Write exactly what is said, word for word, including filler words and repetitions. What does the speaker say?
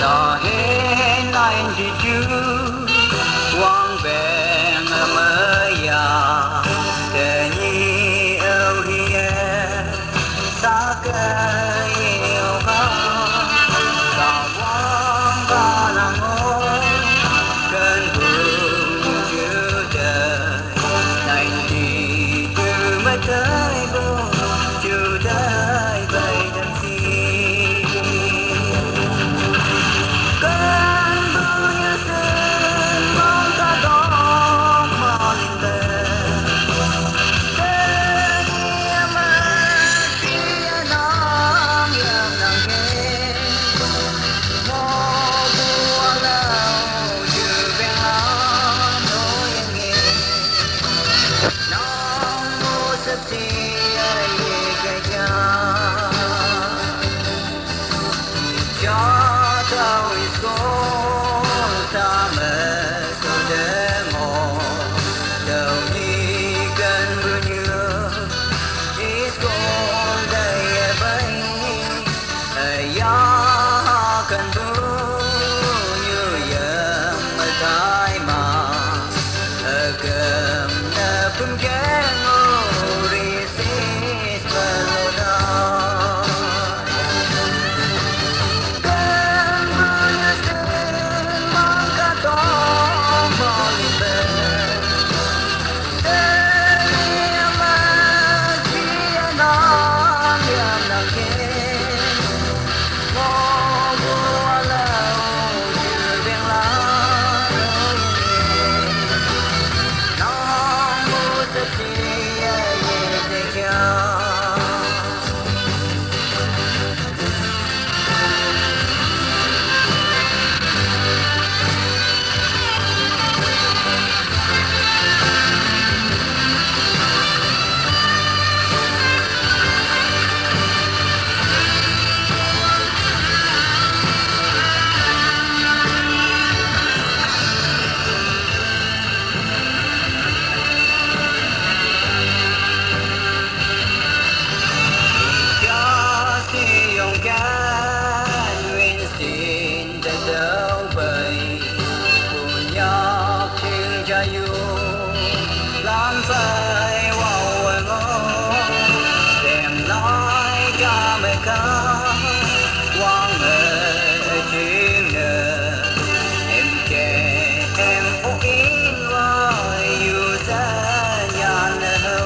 Lâ hên nai jih jur, wang beng maya, kơ nhi ơ hiê, sa kơ yêô ka, ka wang ba nang ôh, kơnh bu ñu jur dơi, nai jih jur mă dơi bu, jur dơi bai dơm si. Kơnh bu ñu sĭn mong ka dŏng mă linh tê. Tê ni mă tia nang yơm nang kê. Mă bu a lâo jur beng la nô yơng ngê. Nang mâu săp si a yê kơ jang. Cha tâo i skol ta mă so dê mâu. Tâo ni kơnh bu ñu i skol dê yê bai. Ơ ya kơnh bu ñu yơm mă tai ma. Ơ kơm nă pŭn keng ôh ri si. Cha si yong kan win sin da dau bai. Kun yap ching cha yu lam sai wa wa ngo. Sem lai ka me ka wang e ching ne. Em ke em o in wa yu sa yan le ho.